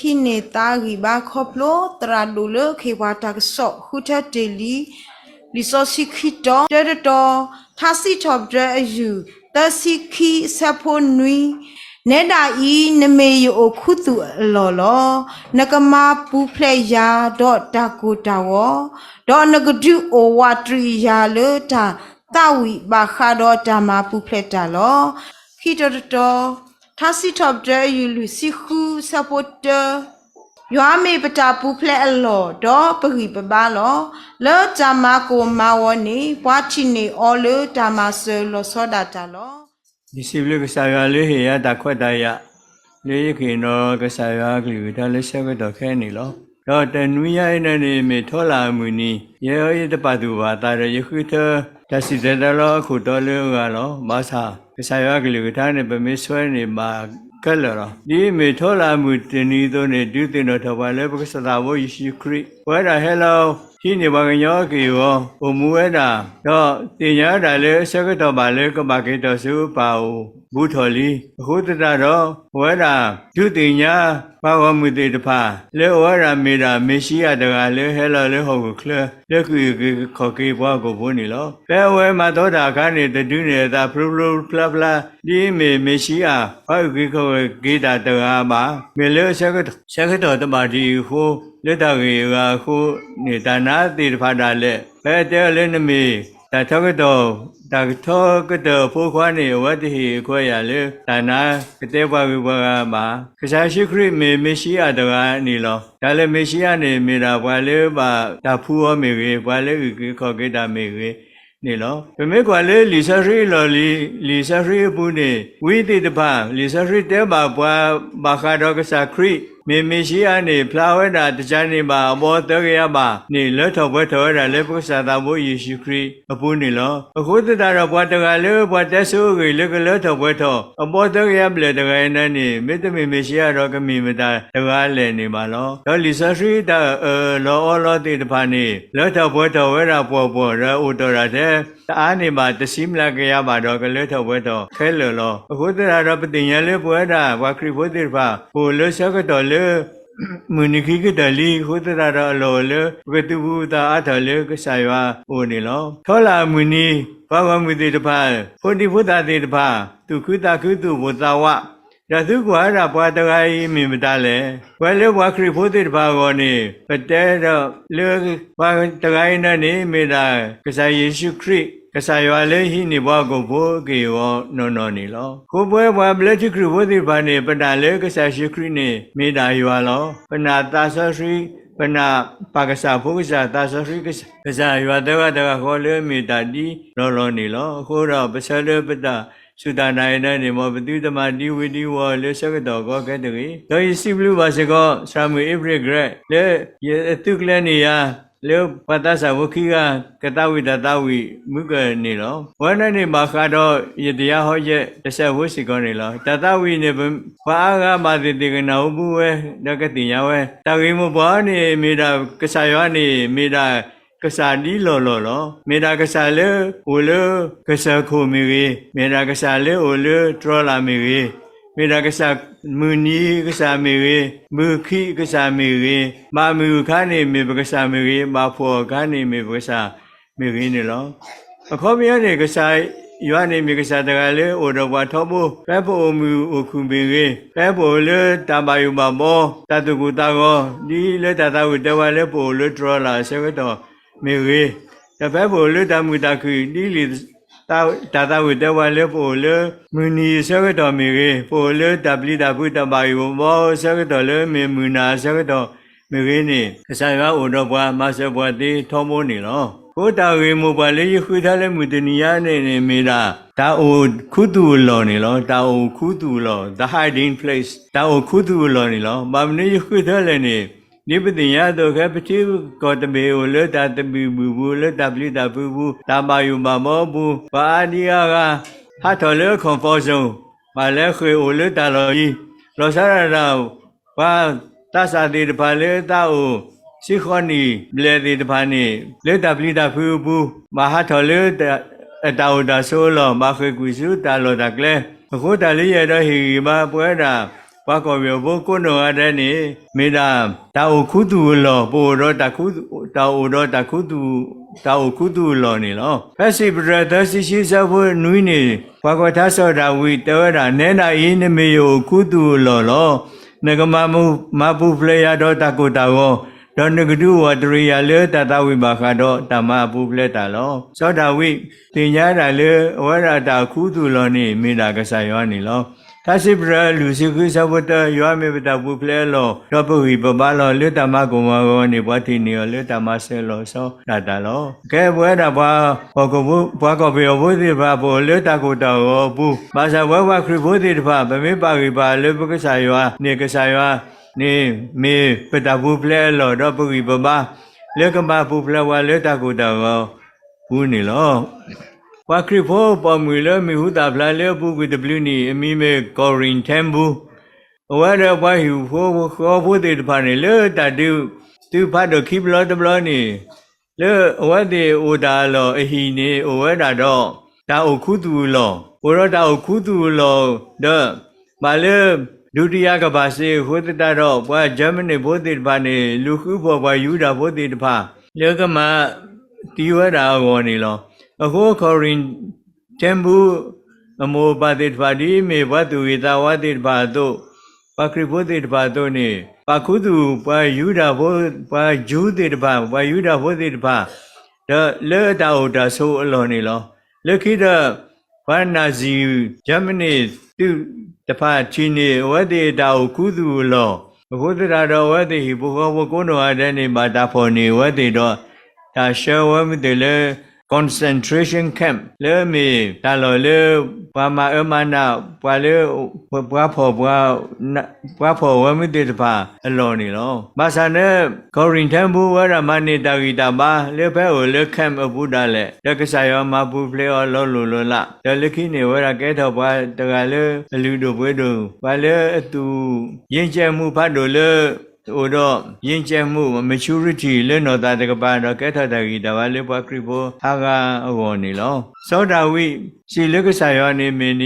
ဟံးန့ၢ်သးဂံၢ်ဘါခီဖျိ သရၣ်ဒိၣ်လၢခ့ၣ်ပှၤတၢ်ကစီၣ် ဃုထၢတ့ၢ်လံ လံာ်စီဆှံခံတီၤ, တၢတတီၤ, ထါစံးထီၣ်ပတြၢၤအယုၢ် သၢဆံခံ အဆၢဖိနွံ, နဲဒၣ်အံၤ နမ့ၢ်ယအိၣ်ခူသူၣ်အလီၢ်လီၤ. နကမၤပူၤဖျဲးယၤ ဒီးတၢ်ကိၢ်တၢ်ဂီၤ, ဒီးနကဒုးအိၣ်ဝးတရံးယၤလၢတၢ်သးဝံၣ် ဘၣ်ဃးဒီးတၢ်မၤပူၤဖျဲးတၢ်လီၤ. ခံတီၤတတီၤ, ထါစံးထီၣ်ပတြၢၤအယုၢ် လွံၢ်ဆံဃု အဆၢဖိတၢ, ယွၤမ့ၢ်ပတၢ်ပူၤဖျဲးအလီၢ် ဒီးပဂံၢ်ပဘါလီၤ. လၢတၢ်မၤကိၢ်မၤဂီၤန့ၣ် ပှၤထံၣ်န့ၢ်အီၤလၢတၢ်မၤစၢၤလီၤဆီဒၣ်တၢ်လီၤ. ယစံးဘျုးကစၢ်ယွၤလၢဟ့ၣ်ယၤတၢ်ခွဲးတၢ်ယာ် လၢယကဟ့ၣ်နီၤကစၢ်ယွၤအကလုၢ်ကထါလၢဆၢကတီၢ်ခဲအံၤန့ၣ်လီၤ. ဒီးတနွံညါအံၤန့ၣ် မ့ၢ်ထီလာ်အမုၢ်နံၤ, ယဲယတပာ်သူၣ်ပာ်သးဒီး ယဃုထၢတၢ်စံၣ်တဲၤတဲလီၤအခိၣ်တီလၢအဂၤလီၤ. ဘၣ်ဆၣ် ကစၢ်ယွၤအကလုၢ်ကထါန့ၣ် ပမ့ၢ်ဆွဲန့ၣ်ဘၣ်ခဲလၢာ်လီၤ. ဒ်မ့ၢ်ထီလာ်အမုၢ်တနံၤအသိးန့ၣ် ဒုးသ့ၣ်နီၣ်ထီၣ်ပှၤလၢပကစၢ်သးဘိယ့ၣ်ၡူးခရံာ် ပဝဲဒၣ်ဟဲလီၤဟံးန့ၢ်ပှၤကညီအက့ၢ်အဂီၤ အိၣ်မူဝဲဒၣ်, ဒီးသ့ၣ်ညါဝဲဒၣ်လၢအဆၢကတီၢ်ဘၣ်လၢ ကဘၣ်က့ၤထီၣ်ဆူပၢ်အအိၣ်ဘူးထီၣ်လံ. အဃိသတးဒီး ပဝဲဒၣ်ဒုးသ့ၣ်ညါ ပှၤဂီၢ်မုၢ်သ့ၣ်တဖၣ် လၢအဝဲဒၣ်မ့ၢ်ဒၣ်မ့ၤၡံအၤတဂၤလၢဟဲလီၤလၢဟီၣ်ခိၣ်ချၢ လၢကအုၣ်က့ၤခီၣ်က့ၤပှၤဟီၣ်ခိၣ်ဖိန့ၣ်လီၤ. ဖဲအဝဲမၤသီတၢ်အခါန့ၣ် တဒုးန့ၢ်အသးဖျိဖျိဖျါဖျါ ဒ်အမ့ၢ်မ့ၤၡံအၤ ပှၤအုၣ်က့ၤခီၣ်က့ၤတၢ်တဂၤဘၣ်. မ့ၢ်လၢဆၢကတီၢ်တဘၣ်ဒံးအဃိ, လၢတၢ်ဂ့ၢ်အဂၤအဃိန့ၣ် တၢ်နါသ့ၣ်တဖၣ်ဒၣ်လဲာ် ဖဲအတဲအီၤလၢနမ့ၢ်တၢ်ထီကတီၢ်, တၢ်ကထီကတၢၢ်အဖိခွါန့ၣ် အဝဲတဟ့ၣ်အခွဲးယာ်လၢတၢ်နါကတဲပှၤဂ့ၤပှၤဂၤဘၣ်. ကစၢ်ယ့ၣ်ၡူးခရံာ်မ့ၢ်မ့ၤၡံအၤတဂၤန့ၣ်လီၤ. တၢ်လၢမ့ၤၡံအၤန့ၣ် မ့ၢ်ဒၣ်ပှၤလၢဘၣ်တၢ်ဖှူအီၤမ့ၢ်ဂ့ၤ, ပှၤလၢအုၣ်က့ၤခီၣ်က့ၤတၢ်မ့ၢ်ဂ့ၤန့ၣ်လီၤ. ပမ့ၢ်ကွၢ်လၢလံာ်စီဆှံအလီၢ်လံၤ, လံာ်စီဆှံအပူၤန့ၣ် ဝံသ့ၣ်တဖၣ် လံာ်စီဆှံတဲဘၣ်ပှၤဘၣ်ဃးဒီးကစၢ်ခရံာ် မ့ၢ်မ့ၤၡံအၤန့ၣ် ဖျါဝဲဒၣ်တကးန့ၣ်ဘၣ် အဘီသၢကယၤဘၣ်န့ၣ် လၢထီၣ်ပှဲၤထီၣ်ဝဲဒၣ်လၢပကစၢ်သးဘိယ့ၣ်ၡူးခရံာ်အပူၤန့ၣ်လီၤ. အဃိသတးဒီးပှၤတဂၤလၢပှၤတဲဆိအဂ့ၢ်လၢကလၢထီၣ်ပှဲၤထီၣ် အဘီသၢကယၤဘျဲၣ်တဂၤအံၤန့ၣ် မ့တမ့ၢ်မ့ၤၡံအၤဒီး ကမ့ၢ်မတၤတဂၤလဲၣ်န့ၣ်ဘၣ်လီၤ. ဒီးလံာ်စီဆှံတၢ်အၢၣ်လီၤအီလီၤသ့ၣ်တဖၣ်န့ၣ် လၢထီၣ်ပှဲၤထီၣ်ဝဲဒၣ်ပှီၢ်ပှီၢ်ဒီး အိၣ်တ့ၢ်ဒၣ်ထဲ တအါန့ၢ်ဘၣ်တဆံမျးကယၤဘၣ်ဒီး ကလၢထီၣ်ပှဲၤထီၣ်ခဲလၢာ်လီၤ. အဃိသတးဒီး ပသ့ၣ်ညါလၢပဝဲဒၣ်ပှၤခရံာ်ဖိသ့ၣ်တဖၣ် ပအိၣ်လၢဆၢကတီၢ်လၢ မုၢ်နံၤခံကတၢၢ်လံ. အဃိသတးဒီး အလီၢ်အိၣ်လၢပကသူၣ်ပူၤသးအါထီၣ်လၢကစၢ်ယွၤအအိၣ်န့ၣ်လီၤ. ထီလာ်အမုၢ်နံၤ ပှၤဂီၢ်မုၢ်သ့ၣ်တဖၣ်, ဖိဒံဖိသၣ်သ့ၣ်တဖၣ် သူၣ်ခုသးခု သူၣ်အိၣ်ပိၢ်သးဝး, ဒီးသုကွၢ်ဝဲဒၣ်ပှၤတဂၤအံၤမ့ၢ်မတၤလဲၣ်. ပဝဲလၢပှၤခရံာ်ဖိသ့ၣ်တဖၣ်အဂီၢ်န့ၣ် ပတဲဒီးလၢ ပှၤတဂၤအံၤန့ၣ်န့ၣ် မ့ၢ်ဒၣ်ကစၢ်ယ့ၣ်ၡူးခရံာ်, ကစၢ်ယွၤလၢဟံးန့ၢ်ပှၤဟီၣ်ခိၣ်ဖိအက့ၢ်အဂီၤနီၢ်နီၢ်န့ၣ်လီၤ. အဃိပဝဲပှၤဘျၢထံခရံာ်ဖိသ့ၣ်တဖၣ်န့ၣ် ပနာ်လၢကစၢ်ယ့ၣ်ၡူးခရံာ်န့ၣ် မ့ၢ်ဒၣ်ယွၤလီၤ. ပနာ်သးစီဆှံ, ပနာ်ပၢ်ကစၢ်ဖိကစၢ် သးစီဆှံကစၢ်ယွၤသၢဂၤတဂၤဃီလၢအမ့ၢ်တၢ်ဒ်လီၢ်လီၢ်န့ၣ်လီၤ. အဃိဒီးပဆၢလၢပတၢ်စူၢ်တၢ်နာ်အံၤန့ၣ် မ်ပသုတမၤဒံဝ့ၤဒံဝီၤလၢဆၢကတီၢ်ကီခဲတဂ့ၤ. ဒီးယစံးဘျုးဘၣ်စ့ၢ်ကီး ဆၣ်မုၣ်အ့ဖြ့ၣ်ကရဲး လၢယသုးကျဲၤန့ၢ်ယၤ လၢပှၤသးစၢ်ဖိခံဂၤ ကသးဝံၣ်တၢ်သးဝံၣ်မုၢ်ကၢၢ်န့ၣ်လီၤ. ပဝဲဒၣ်န့ၣ်ဘၣ်ဃးဒီးယတယါဟီယဲၢ်တစဲးဖိစ့ၢ်ကီးန့ၣ်လီၤ. တၢ်သးဝံၣ်န့ၣ် ပှၤအါဂၤဘၣ်သ့ၣ်သ့ၣ်ကနၢ်ဟူဘူဝဲ ဒီးကသ့ၣ်ညါဝဲ တၢ်ဂ့ၢ်မိၢ်ပှၢ်န့ၣ် မ့ၢ်ဒၣ်ကစၢ်ယွၤန့ၣ် မ့ၢ်ဒၣ်ကစၢ်ဒ်လီၢ်လီၢ်လီၤ. မ့ၢ်ဒၣ်ကစၢ်လၢအိၣ်လၢကစၢၢ်ခိၣ်မ့ၢ်ဂ့ၤ, မ့ၢ်ဒၣ်ကစၢ်လၢအိၣ်လၢတြီလာ်မ့ၢ်ဂ့ၤ, မ့ၢ်ဒၣ်ကစၢ်မုၢ်နံၤကစၢ်မ့ၢ်ဂ့ၤ, မုၢ်ခံကစၢ်မ့ၢ်ဂ့ၤ, ဘၣ်မုာ်အခါန့ၣ်မ့ၢ်ပကစၢ်မ့ၢ်ဂ့ၤ, ဘၣ်ဖှီၣ်အခါန့ၣ်မ့ၢ်ပကစၢ်မ့ၢ်ဂ့ၤန့ၣ်လီၤ. အခီပညီန့ၣ် ကစၢ်ယွၤန့ၣ်မ့ၢ်ကစၢ်တဂၤလၢအိၣ်ဒီးပှၤထီဘိ, ဖဲပအိၣ်မုာ်အိၣ်ခုၣ်မ့ၢ်ဂ့ၤ, ဖဲပအိၣ်လၢတၢ်ဘၣ်ယိၣ်ဘၣ်ဘီ, တၢ်သူၣ်ကိၢ်သးဂီၤ, ဒ်လၢတၢ်သးဝံၣ်တဲဝဲလၢပအိၣ်လၢတြီလာ်အဆၢကတီၢ်မ့ၢ်ဂ့ၤ, ဒီးဖဲပအိၣ်လၢတၢ်မုာ်တၢ်ခုၣ်, ဒ်လံာ် တၢ်သးဝံၣ်တဲဝဲလၢပအိၣ်လၢမုၢ်နံၤအဆၢကတီၢ်မ့ၢ်ဂ့ၤ, ပအိၣ်လၢတၢ်ပျံၤတၢ်ဖုးတၢ်ဘၣ်ယိၣ်ဘၣ်ဘီအဆၢကတီၢ်လၢမ့ၢ်မုၢ်နၤအဆၢကတီၢ်မ့ၢ်ဂ့ၤန့ၣ်, ကစၢ်ယွၤအိၣ်ဒီးပှၤမၤစၢၤပှၤသ့ထီဘိန့ၣ်လီၤ. အဃိတၢ်ဂ့ၢ်မိၢ်ပှၢ်လၢယဃုထၢလၢမုၢ်တနံၤညါန့ၣ်န့ၣ် မ့ၢ်ဒၣ် တၢ်အိၣ်ခူသူၣ်အလီၢ်န့ၣ်လီၤ. တၢ်အိၣ်ခူသူၣ်အလီၢ်, the hiding place, တၢ်အိၣ်ခူသူၣ်အလီၢ်န့ၣ်လီၤ. ဘၣ်မနုၤယဃုထၢလဲၣ်န့ၣ်, ဒ်ပသ့ၣ်ညါအသိး ဖဲပထံပကီၢ်တဘ့ၣ်အိၣ်လၢတၢ်သဘံၣ်ဘုၣ်ပူၤ, လၢတၢ်ပျံၤတၢ်ဖုးပူၤ, တၢ်ဘၣ်ယိၣ်ဘၣ်ဘီပူၤ, ပှၤအါဒံအါဂၤ ဟးထီၣ်လၢ comfort zone, ဘၣ်လဲၤဃ့ၢ်အိၣ်လၢတၢ်လီၢ်အံၤ, လီၤဆီဒၣ်တၢ် ပှၤသးစၢ်သ့ၣ်တဖၣ်လၢသးအိၣ် ဆံဃီနံၣ်ဘျဲၣ်သ့ၣ်တဖၣ်န့ၣ် လၢတၢ်ပျံၤတၢ်ဖုးအပူၤ, ဘၣ်ဟးထီၣ်လၢ အတၢ်အိၣ်တၢ်ဆိးအလီၢ်, ဘၣ်ဃ့ၢ်ကွံာ်ဆူတၢ်လီၢ်တၢ်ကျဲ, အဃိတၢ်လၢယအဲၣ်ဒိးဟ့ၣ်ဂံၢ်ဘါပဝဲဒၣ် ပှၤကီၢ်ပယီၤဖိကိးနီၢ်ဂၤဒဲးန့ၣ် မ့ၢ်ဒၣ်တၢ်အိၣ်ခူသူၣ်အလီၢ်, ပအိၣ်ဒီးတၢ်ခူ, တၢ်အိၣ်ဒီးတၢ်ခူသူၣ်, တၢ်အိၣ်ခူသူၣ်အလီၢ်န့ၣ်လီၤ. ဖဲစံးပတြၢၤသၢဆံခံဆၢဖိနွံန့ၣ် ပှၤကွဲးထါစီၤဒၤဝံးတဲဝဲဒၣ်, နဲဒၣ်အံၤ နမ့ၢ်ယအိၣ်ခူသူၣ်အလီၢ်လီၤ. နကမၤပူၤဖျဲးယၤဒီးတၢ်ကိၢ်တၢ်ဂီၤ, ဒီးနကဒုးအိၣ်တရံးယၤလၢတၢ်သးဝံၣ်ဘၣ်ဃးဒီးတၢ်မၤအပူၤဖျဲးတၢ်လီၤ. စီၤဒၤဝံးသ့ၣ်ညါဒၣ်လၢ အဝဲဒၣ်တၢ်အိၣ်ခူသူၣ်အလီၢ်န့ၣ် မ့ၢ်ဒၣ်ကစၢ်ယွၤန့ၣ်လီၤ. ထါစံးပတြၢၤလွံၢ်ဆံဃုဆၢဖိတၢ ယွၤမ့ၢ်ပတၢ်ပူၤဖျဲးအလီၢ်, ဒီးပဂံၢ်ပဘါလီၤ. လၢတၢ်မၤကိၢ်မၤဂီၤန့ၣ် ပှၤထံၣ်န့ၢ်အီၤလၢတၢ်မၤစၢၤလီၤဆီဒၣ်တၢ်လီၤ. ကဲပဝဲဒၣ်ပှၤကီၢ်, ပှၤကီၢ်ပယီၤဖိသ့ၣ်တဖၣ် ပအိၣ်လၢတၢ်ကိၢ်တၢ်ဂီၤအပူၤ, ဘၣ်ဆၣ်ပဝဲပှၤခရံာ်ဖိသ့ၣ်တဖၣ် ပမ့ၢ်ပာ်ဂံၢ်ပာ်လၢပကစၢ်ယွၤန့ၣ် ကစၢ်ယွၤန့ၣ် မ့ၢ်ပတၢ်ပူၤဖျဲးအလီၢ် ဒီးပဂံၢ်ပဘါ လၢကမၤပူၤဖျဲးပှၤလၢတၢ်ကိၢ်တၢ်ဂီၤအပူၤန့ၣ်လီၤ. ပှၤခရံာ်ဖိပိာ်မုၣ်လၢမံၤဟူသၣ်ဖျါလၢအပူၤကွံာ်တဘျုးနံၣ် အမံၤမ့ၢ် Corrie ten Boom, အဝဲဒီးပှၤဟံၣ်ဖိဃီဖိသ့ၣ်တဖၣ်န့ၣ် လၢတၢ်ဒုးသုးဖးဒိၣ်ခံဘျီတဘျီန့ၣ် လၢအဝဲသ့ၣ်အိၣ်တၢ်အလီၢ်အဟံၣ်န့ၣ် အိၣ်ဝဲဒၣ်ဒီး တၢ်အိၣ်ခူသူၣ်အလီၢ်, အိၣ်ဒီးတၢ်အိၣ်ခူသူၣ်အလီၢ်ဒီး ဘၣ်လၢ ဒုတိယကမ္ဘာစစ် အဃိသတးဒီး ပှၤကၠၢမနံၣ်ဖိသ့ၣ်တဖၣ်န့ၣ် လူၤဃုဖှီၣ်ပှၤယူဒၤဖိသ့ၣ်တဖၣ် လၢကမၤသံဝဲဒၣ်အဂီၢ်န့ၣ်လီၤ. အဃိ Corrie ten Boom အမိၢ်အပၢ်သ့ၣ်တဖၣ် ဒ်အမ့ၢ်ပှၤသူၣ်ဂ့ၤသးဝါသ့ၣ်တဖၣ်အသိး, ပှၤခရံာ်ဖိသ့ၣ်တဖၣ်အသိးန့ၣ် ပာ်ခူသူၣ်ပှၤယူဒၤဖိ, ပှၤယူဒၤဖိသ့ၣ်တဖၣ်, ဒီးလၢတၢ်အိၣ်တၢ်ဆိးအလီၢ်န့ၣ်လီၤ. လၢခံဒီး ပှၤနၣ်စံၣ် ကၠၢမနံၣ်သုးတဖၣ်ထံၣ်န့ၢ် အဝဲသ့ၣ်အတၢ်အိၣ်ခူသူၣ်အလီၢ်, အဃိသတးဒီး အဝဲသ့ၣ်ဟံၣ်ဖိဃီဖိကိးနီၢ်ဂၤဒဲးန့ၣ် ဘၣ်တၢ်ဖီၣ်န့ၢ်အဝဲသ့ၣ်ဒီး တၢ်ဆှၢဝဲမုၢ်သ့ၣ်လၢ concentration camp လၢအမ့ၢ်တၢ်လီၢ်လၢ ပှၤမၤအၢမၤနး ပှၤလၢ ပှၤဖီၣ် ပှၤဖီၣ်ဝဲမုၢ်သ့ၣ်တဖၣ်အလီၢ်န့ၣ်လီၤ. ဘၣ်ဆၣ်န့ၣ် Corrie ten Boom ဝဲဒၣ်မၤန့ၢ်တၢ်ဂံၢ်တၢ်ဘါ လၢဖဲအအိၣ်လၢ camp အပူၤဒၣ်လဲာ်, ဒီးကစၢ်ယွၤမၤပူၤဖျဲးအီၤလီၤလိၢ်လီၤလး, ဒီးလၢခံန့ၣ် အဝဲဒၣ်ကဲထီၣ်ပှၤတဂၤလၢအလုၢ်ဒိၣ်ပှ့ၤဒိၣ်, ပှၤလၢအသူၣ် ယဉ်ကျေးမှု ဖးဒိၣ်လၢ အိၣ်ဒီး ယဉ်ကျေးမှု maturity လၢနီၢ်သးတကပၤ ဒီးကဲထီၣ်တၢ်ဂံၢ်တၢ်ဘါလၢပှၤခရံာ်ဖိဟါဂၤအဂီၢ်န့ၣ်လီၤ. စီၤဒၤဝံးစံးလၢကစၢ်ယွၤန့ၣ် မ့ၢ်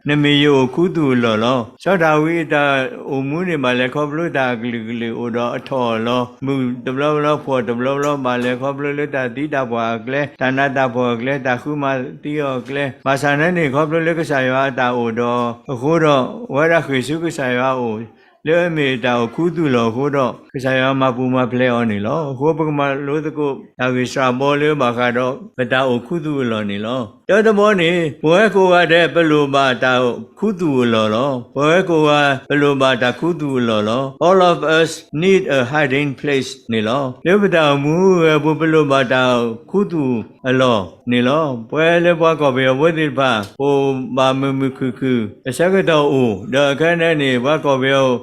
နမ့ၢ်ယအိၣ်ခူသူၣ်အလီၢ်လီၤ. စီၤဒၤဝံးအတၢ်အိၣ်မူန့ၣ် ဘၣ်လဲၤခီဖျိတၢ်အကလုာ်ကလုာ် အိၣ်ဒီးအထီၣ်အလီၤ, မုၢ်တဘျီဘျီ ဖှီၣ်တဘျီဘျီ, ဘၣ်လဲၤခီဖျိလၢတၢ်သံတၢ်ပှၢ်အကျဲ, တၢ်နးတၢ်ဖှီၣ်အကျဲ, တၢ်ဃုမၤသံအီၤအကျဲ, ဘၣ်ဆၣ်န့ၣ်န့ၣ် ခီဖျိလၢကစၢ်ယွၤအတၢ်အိၣ်ဒီးအဃိဒီး အဝဲဒၣ်ဃ့ၢ်ဆူကစၢ်ယွၤအအိၣ် လၢအမ့ၢ်တၢ်အိၣ်ခူသူၣ်လီၢ်အဃိဒီး ကစၢ်ယွၤမၤပူၤမၤဖျဲးအီၤန့ၣ်လီၤ. အဃိပကမၤလိသကိး တၢ်ဂ့ၢ်စှၤဘီလၢဘၣ်ဃးဒီး ပတၢ်အိၣ်ခူသူၣ်အလီၢ်န့ၣ်လီၤ. တၢတဘီန့ၣ် ပဝဲကိးဂၤဒဲး ပလိၣ်ဘၣ်တၢ်ခူသူၣ်အလီၢ်လီၤ. ပဝဲကိးဂၤ ပလိၣ်ဘၣ်တၢ်ခူသူၣ်အလီၢ်လီၤ. All of us need a hiding place န့ၣ်လီၤ. လၢပတၢ်အိၣ်မူအဂီၢ်ပူၤ ပလိၣ်ဘၣ်တၢ်ခူသူၣ်အလီၢ်န့ၣ်လီၤ. ပဝဲလၢပှၤကီၢ်ပယီၤဖိသ့ၣ်တဖၣ် ပအိၣ်ဘၣ်မုာ်မုာ်ခုၣ်ခုၣ် အဆၢကတီၢ်အိၣ်, ဒီးခဲအံၤန့ၣ် ပှၤကီၢ်ပယီၤ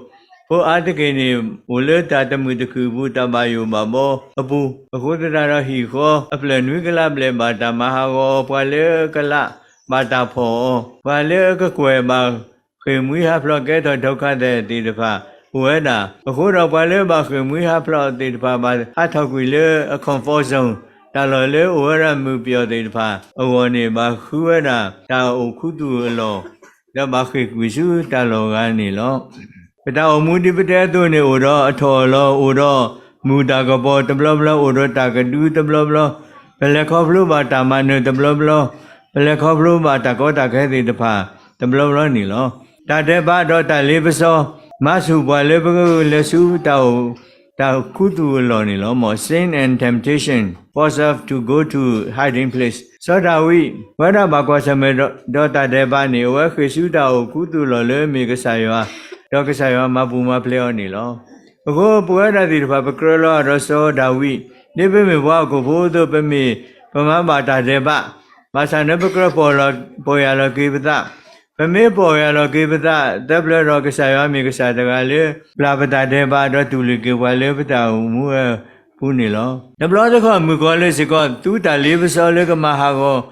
ဖိအါတက့ၢ်န့ၣ် အိၣ်လၢတၢ်တမုာ်တခုၣ်အပူၤ တၢ်ဘၣ်ယိၣ်ဘၣ်ဘီအပူၤ, အဃိသတးဒီးဟံၣ်ဃီအဖျၢၣ်နွံကလးဘျဲၣ် ဘၣ်တၢ်မၤဟးဂီၤအီၤ, ပှၤလၢအကလးဘၣ်တၢ်ဖီၣ်အီၤ, ပှၤလၢအကကွဲၢ်ဘၣ်ဃ့ၢ်မှံဟးဖျိး ကဲထီၣ် ဒုက္ခသည် သ့ၣ်တဖၣ်အိၣ်ဝဲဒၣ်. အဃိဒီးပှၤလၢဘၣ်ဃ့ၢ်မှံဟးဖျိးသ့ၣ်တဖၣ် ဘၣ်ဟးထီၣ်ကွံာ်လၢအ comfort zone တၢ်လီၢ်လၢအိၣ်ဝဲဒၣ်မုာ်ပျီၣ်သ့ၣ်တဖၣ်အဂီၢ်န့ၣ် ဘၣ်ဃုဝဲဒၣ်တၢ်အိၣ်ခူသူၣ်အလီၢ် ဒီးဘၣ်ဃ့ၢ်ကွံာ်ဆူတၢ်လီၢ်ဂၤန့ၣ်လီၤ. ပတၢ်အိၣ်မူဒ်ပတဲအသိးန့ၣ် အိၣ်ဒီးအထီၣ်အလီၤ, အိၣ်ဒီးမုာ်တၢ်ကပီၤတဘျီဘျီ, အိၣ်ဒီးတၢ်ကဒုတဘျီဘျီ, ပလဲၤခီဖျိဘၣ်တၢ်မၤနၢၤတဘျီဘျီ, ပလဲၤခီဖျိဘၣ်တၢ်ကီတၢ်ခဲသ့ၣ်တဖၣ်တဘျီဘျီန့ၣ်လီၤ. တၢ်ဒဲးဘးဒီးတၢ်လ့ပစီ မၤဆူၣ်ပှၤလၢပကလဲၤဆူတၢ်အိၣ် တၢ်ခူသူၣ်အလီၢ်န့ၣ်လီၤ. မ့ၢ် sin and temptation force us to go to hiding place. စီၤဒၤဝံး ဝဲဒၣ်ဘၣ်ကွၢ်ဆၢၣ်မဲာ်ဒီးတၢ်ဒဲးဘးန့ၣ် အဝဲဃ့ၢ်ဆူတၢ်အိၣ်ခူသူၣ်အလီၢ်လၢအမ့ၢ်ကစၢ်ယွၤ, ဒီးကစၢ်ယွၤမၤပူၤမၤဖျဲးအီၤန့ၣ်လီၤ. အဃိပဝဲဒၣ်သ့ၣ်တဖၣ် ပကြၢးလီၤဒီးစီၤဒၤဝံး, ဒ်ပမ့ၢ်ပှၤဟီၣ်ခိၣ်ဖိအသိး ပမ့ၢ်ပမၤဘၣ်တၢ်ဒဲးဘး, ဘၣ်ဆၣ်န့ၣ် ပကြၢးပီၢ်ယၢ်လီၤက့ၤပသး, ပမ့ၢ်ပီၢ်ယၢ်လီၤက့ၤပသး သၢပျၢၤဒီး ကစၢ်ယွၤမ့ၢ်ကစၢ်တဂၤလၢ ပျၢ်ပတၢ်ဒဲးဘး ဒီးတူၢ်လိာ်က့ၤပှၤလၢပတၢ်အိၣ်မူအပူၤန့ၣ်လီၤ. တဘျီတခီၣ် မုၣ်ကီၤလံၢ်စ့ၢ်ကီးသူတၢ်လ့ပစီလၢကမၤဟးဂီၤ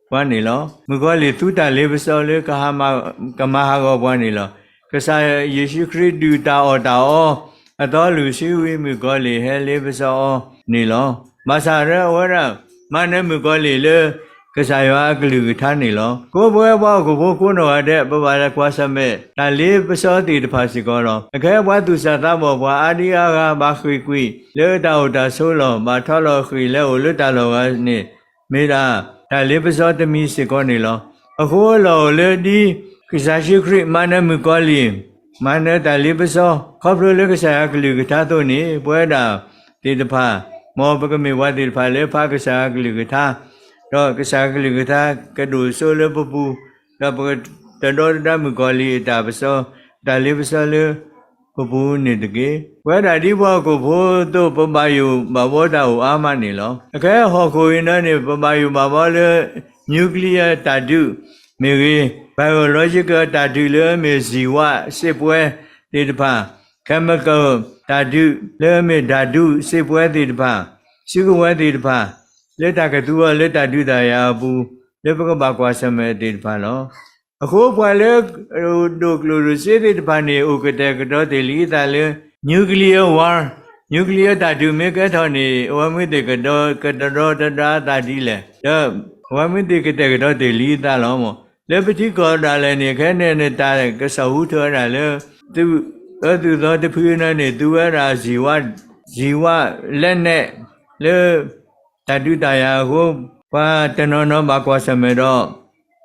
ပှၤန့ၣ်လီၤ. မုၣ်ကီၤလံၢ်သူတၢ်လ့ပစီလၢ ကမၤဟးဂီၤပှၤန့ၣ်လီၤ. ကစၢ်ယ့ၣ်ၡူးခရံာ်ဒုၣ်တၢ်အီၣ်တၢ်အီအသီ လွံၢ်ဆံဝံၤ မုၣ်ကီၤလံၢ်ဟဲလ့ပစီအီၤန့ၣ်လီၤ. ဘၣ်ဆၣ်ဒီးအဝဲဒၣ် မၤနၢၤမုၣ်ကီၤလံၢ်လၢ ကစၢ်ယွၤအကလုၢ်ကထါန့ၣ်လီၤ. အဃိပဝဲပှၤဟီၣ်ခိၣ်ဖိကိးနီၢ်ဂၤဒဲး ပဘၣ်ကွၢ်ဆၢၣ်မဲာ် တၢ်လ့ပစီသ့ၣ်တဖၣ်စ့ၢ်ကီးလီၤ. အခဲအံၤပှၤသူၣ်စၢ်သးဘီၣ် ပှၤအါဒံအါဂၤဘၣ်ဃ့ၢ်ကွံာ်လၢတၢ်အိၣ်တၢ်ဆိးလီၢ်, ဘၣ်ထီၣ်လီၤဃ့ၢ်လၢအိၣ်လၢတၢ်လီၢ်ဂၤန့ၣ် မ့ၢ်ဒၣ်တၢ်လ့ပစီတမံၤစ့ၢ်ကီးန့ၣ်လီၤ. အဃိအလီၢ်အိၣ်လၢဒ် ကစၢ်ယ့ၣ်ၡူးခရံာ်မၤနၢၤမုၣ်ကီၤလံၢ်, မၤနၢၤတၢ်လ့ပစီ ခီဖျိလၢကစၢ်ယွၤကလုၢ်ကထါအသိးန့ၣ် ပဝဲဒၣ်သ့ၣ်တဖၣ် မ်ပကမ့ၢ်ပှၤသ့ၣ်တဖၣ်လၢဖးကစၢ်ယွၤကလုၢ်ကထါ, ဒီးကစၢ်ယွၤကလုၢ်ကထါကဒိၣ်စိလၢပပူၤ, ဒီးပကတဒီတဒါမုၣ်ကီၤလံၢ်အတၢ်ပစီ, တၢ်လ့ပစီလၢပပူၤန့ၣ်တက့ၢ်. ပဝဲဒၣ်ဒ်ပှၤဟီၣ်ခိၣ်ဖိအသိး ပဘၣ်ယိၣ်ဘၣ်ဘီတၢ်အိၣ်အါမးန့ၣ်လီၤ. အခဲဟီၣ်ခိၣ်အံၤန့ၣ် ပဘၣ်ယိၣ်ဘၣ်ဘီလၢ nuclear တၢ်ဒုးမ့ၢ်ဂ့ၤ, biological တၢ်ဒုးလၢမ့ၢ်ဇံၣ်ဝါစ့ပှဲသ့ၣ်တဖၣ်, chemical တၢ်ဒုးလၢမ့ၢ်ဓာတုစ့ပှဲသ့ၣ်တဖၣ်, စုကဝဲၤသ့ၣ်တဖၣ် လၢတၢ်ကသူအီၤလၢတၢ်ဒုးတၢ်ယၤအပူၤ လၢပကဘၣ်ကွၢ်ဆၢၣ်မဲာ်သ့ၣ်တဖၣ်လီၤ. အဃိပှၤလၢဒိၣ်ကျိၣ်ဒိၣ်စ့သ့ၣ်တဖၣ်န့ၣ် အိၣ်ကတဲာ်ကတီၤတ့ၢ်လံအသးလၢ nuclear war, nuclear တၢ်ဒုးမ့ၢ်ကဲထီၣ်န့ၣ် အဝဲမုၢ်သ့ၣ်ကဒီကတဒီတဒါအသးဒ်လဲၣ်, ဒီးအဝဲမုၢ်သ့ၣ်ကတဲာ်ကတီၤတ့ၢ်လံအသးလီၤ. လၢပထံကီၢ်ဒၣ်လဲာ်န့ၣ် ခဲန့ၣ်န့ၣ် တၢ်ကစီၣ်ဟူထၢဝဲဒၣ်လၢ သုးအၢသုးသီတဖုန့ၣ်န့ၣ် သူဝဲဒၣ် ဇံၣ်ဝါ လက်နက် လၢ တၢ်ဒုးတၢ်ယၤအဃိ ပှၤတနီၤနီၤဘၣ်ကွၢ်ဆၢၣ်မဲာ်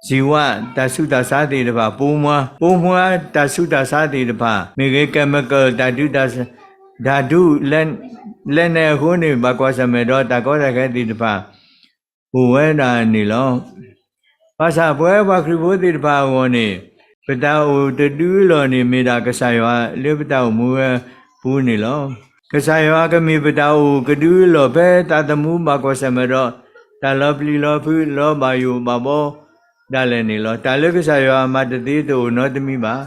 ဒီး ဇံၣ်ဝါတၢ်ဆူးတၢ်ဆါသ့ၣ်တဖၣ်, ပိုးမွှား, ပိုးမွှားတၢ်ဆူးတၢ်ဆါသ့ၣ်တဖၣ် မ့ၢ်ဂ့ၤ chemical တၢ်ဒုး ဓာတု လက်နက် အဃိန့ၣ် ဘၣ်ကွၢ်ဆၢၣ်မဲာ်ဒီးတၢ်ကီတၢ်ခဲသ့ၣ်တဖၣ် အိၣ်ဝဲဒၣ်န့ၣ်လီၤ. ဘၣ်ဆၣ်ပဝဲပှၤခရံာ်ဖိသ့ၣ်တဖၣ်အဂီၢ်န့ၣ် ပတၢ်အိၣ်တဒုအလီၢ်န့ၣ် မ့ၢ်ဒၣ်ကစၢ်ယွၤလၢပတၢ်အိၣ်မူဝဲအပူၤန့ၣ်လီၤ. ကစၢ်ယွၤကမ့ၢ်ပတၢ်အိၣ်ကဒုအလီၢ် ဖဲသးသမူဘၣ်ကွၢ်ဆၢၣ်မဲာ်ဒီး တၢ်လီၤပျံၤလီၤဖုး လီၤဘၣ်ယိၣ်ဘၣ်ဘီဒၣ်လဲာ်န့ၣ်လီၤ. တၢ်လၢကစၢ်ယွၤမၤတသ့တအိၣ်နီတမံၤဘၣ်.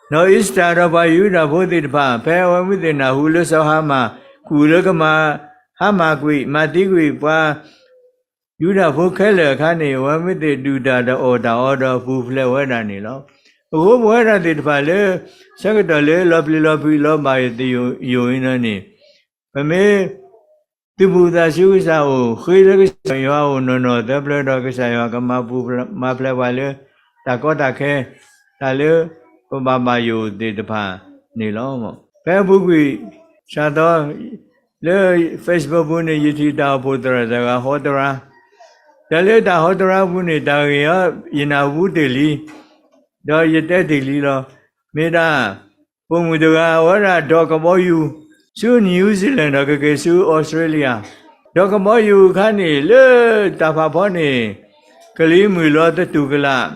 ဒီးအ့ၤစတၢၤဒီးပှၤယူဒၤဖိသ့ၣ်တဖၣ် ဖဲအဝဲမုၢ်သ့ၣ်နၢ်ဟူလၢစီၤဟၤမၣ် ကူၣ်လၢကမၤ ဟါမၢ်ကွံာ် မၤသံကွံာ်ပှၤ ယူဒၤဖိခဲလၢာ်အခါန့ၣ် အဝဲမုၢ်သ့ၣ်ဒုၣ်တၢ်ဒီးအီၣ်တၢ်အီဒီးပူၤဖျဲးဝဲဒၣ်န့ၣ်လီၤ. အဃိပဝဲဒၣ်သ့ၣ်တဖၣ်လၢ ဆၢကတီၢ်လၢလီၤပျံၤလီၤဖုး လီၤဘၣ်ယိၣ်သ့ယိၣ်အံၤန့ၣ်န့ၣ် ပမ့ၢ် သုးဘူးသးဆူကစၢ်အအိၣ် ဃ့လၢကစၢ်ယွၤအအိၣ်နီၢ်နီၢ်သၢဖျၢၣ်ဒီး ကစၢ်ယွၤကမၤပူၤမၤဖျဲးပှၤလၢ တၢ်ကီတၢ်ခဲ တၢ်လၢပဘၣ်ဘၣ်ယိၣ်သ့ၣ်တဖၣ်န့ၣ်လီၤ. ဖဲအပူၤကွံာ် စးသီ လၢ Facebook ပူၤန့ၣ် ယထံၣ်တၢ်အိၣ်ဖှိၣ်သရၣ်တဂၤဟီတရါ, တၢ်လၢတၢ်ဟီတရါပူၤန့ၣ် တၢ်ဂ့ၢ်အံၤ ယနၢ်ဟူတ့ၢ်လံ ဒီးယတဲတ့ၢ်လံလီၤ. မ့ၢ်ဒၣ် ပိာ်မုၣ်တဂၤ အဝဲဒၣ်ဒိးကဘီယူၤ ဆူ New Zealand ဒီးကက့ၤဆူ Australia, ဒိးကဘီယူၤအခါန့ၣ် လၢတၢ်ဖးဖီန့ၣ် ကလံၤမုၢ်လီၤသတူၢ်ကလာ်,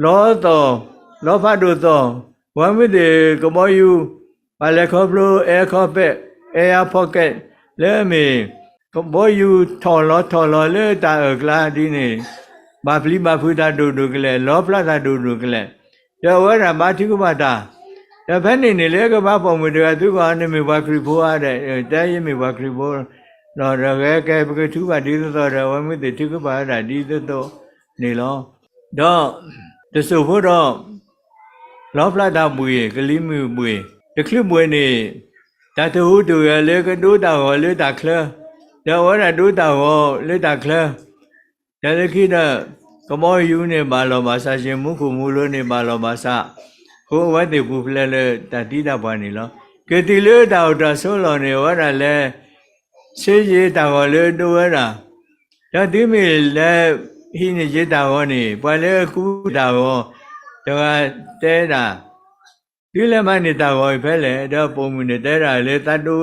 လီသီၣ်, လီဖးဒိၣ်သီၣ်, ဝဲမုၢ်သ့ၣ်ကဘီယူၤ ပှၤလဲၤခီဖျိ air carpet, air pocket လၢအမ့ၢ် ကဘီယူၤထီၣ်လီၤထီၣ်လီၤလၢတၢ်အၢၣ်ကျါဒ်န့ၣ် ဘၣ်ပျံၤဘၣ်ဖုးတၢ်ဒိၣ်ဒိၣ်ကလဲာ်, လီဖျးတၢ်ဒိၣ်ဒိၣ်ကလဲာ်, ဒီးအဝဲဒၣ်ဘါထုကဖၣ်တၢ်, ဒီးဖဲန့ၣ်န့ၣ် လၢကဘါပိာ်မုၣ်တဂၤ သုဂီၢ်နမ့ၢ်ပှၤခရံာ်ဖိဧါဒီး တဲယမ့ၢ်ပှၤခရံာ်ဖိလီၤ. ဒီးဂဲၤကဲပကထုကဖၣ်ဒ်သိးသိးဒီး အဝဲမုၢ်သ့ၣ်ထုကဖၣ်ဝဲဒၣ်ဒ်သိးသိးန့ၣ်လီၤ. ဒီးတစိၢ်ဖိဒီး လီဖျးတၢ်ဘှံး ကလံၤမုၢ်ဘှံး, တချုးဘှံးန့ၣ် တၢ်တဟူးတဂဲၤလၢကဒိတၢ်ဂီၤလၢတၢ်ချၢ, ဒီးအဝဲဒၣ်ဒိတၢ်ဂီၤလၢတၢ်ချၢ, တၢ်လၢခံဒီး ကဘီယူၤန့ၣ်ဘၣ်လီၢ်ဘၣ်စး, မူခိၣ်မူလိၤန့ၣ်ဘၣ်လီၢ်ဘၣ်စး, အဃိအဝဲသ့ၣ်ပူၤဖျဲးလၢတၢ်သံတၢ်ပှၢ်န့ၣ်လီၤ. က့ၤတုၤလၢတၢ်အိၣ်တၢ်ဆိးလီၢ်န့ၣ် အဝဲဒၣ်လဲၤ ဆ့ယ့ၤတၢ်ဂီၤလၢဒိဝဲဒၣ်, ဒီးတုၤမ့ၢ်လဲၤဟံးန့ၢ်ယ့ၤတၢ်ဂီၤန့ၣ် ပှၤလၢအကူတၢ်ဂီၤတဂၤတဲဒၣ်, သုလဲၤမၤန့ၢ်တၢ်ဂီၤအံၤဖဲလဲၣ်, ဒီးပိာ်မုၣ်န့ၣ်တဲဒၣ်လၢသးဒိ